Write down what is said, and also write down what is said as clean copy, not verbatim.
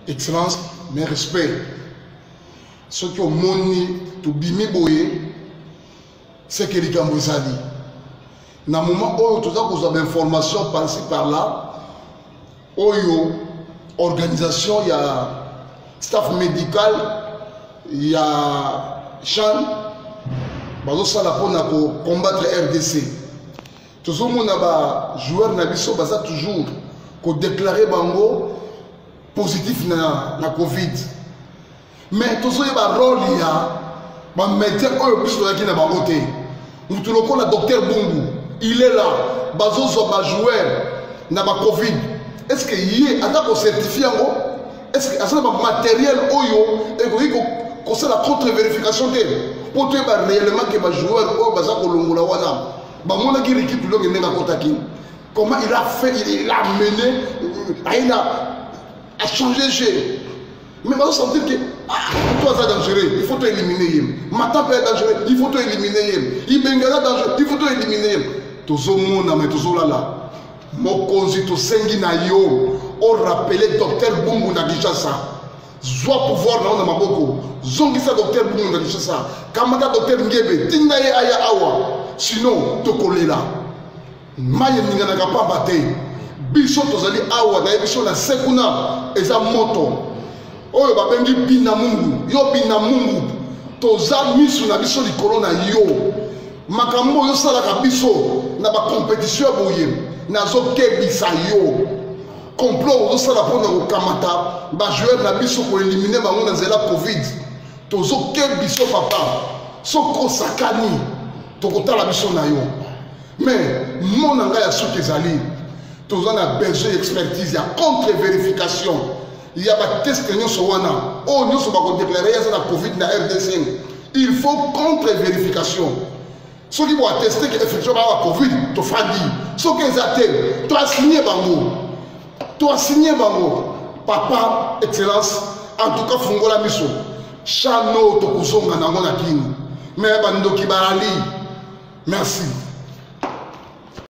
Excellence, mes respects. Soki omoni tobimi boye, seke likambo ezali. Na moment oyo toza kozwa ba information par-ci par-là, oyo organisation ya staff médical ya CHAN bazosala mpona ko combattre RDC. Tozomona ba joueurs na biso baza toujours ko déclarer bango positif na Covid. Mais tozoyeba rôle ya ba médecins oyo biso tozalaki na bango te. Mutu lokola docteur Bungu, il est là, bazozwa ba joueurs na ba Covid. Est-ce que ye aza ko certifier yango? Est-ce que aza na ba matériel oyo ekoki kosala contre vérification te? Po toyeba réellement que ba joueurs oyo baza kolongola wana bamonaki Ricky Tulonge ndenge akotaki. Comment il a fait, il a mené, il a changé jeu. Mais on va sentir que ah, toi c'est dangereux, il faut te éliminer. Mata est dangereux, il faut te éliminer. Ibengala dangereux, il faut te éliminer. Tozomona mais tozolala. Mokonzi tosengi na yo, o rappeler docteur Bungu na Kinshasa. Zwa pouvoir na na maboko. Zongisa docteur Bungu na Kinshasa. Kamata docteur Ngebe, tinda ye aya awa. Sinon tokolela. Mai eninganaka pamba te. Biso tozali awa na biso na se kuna eza moto oyo babengi binamungu. Yo binamungu, toza misu na biso likolo na yo. Makambo oyo osalaka biso na ba compétition ya boye, nazokebisa yo. Complot ozosala mpona kokamata ba joueur na biso, koelimine bango na nzela Covid. Tozokebiso papa, soki osakani tokotala biso na yo. Mais mona ngai ya soki ezali, toza na besoin ya expertise ya contre vérification ya ba test nyonso wana oyo nyonso bakodeklare aza na Covid na RDC. Il faut contre vérification. Soki bo atteste que effectivement ba Covid, tofandi. Soki eza te, to assigner bango. To assigner bango. Papa excellence, en tout cas fungola miso. Chano tokozonga nango na kini. Mais bandoki barali. Merci.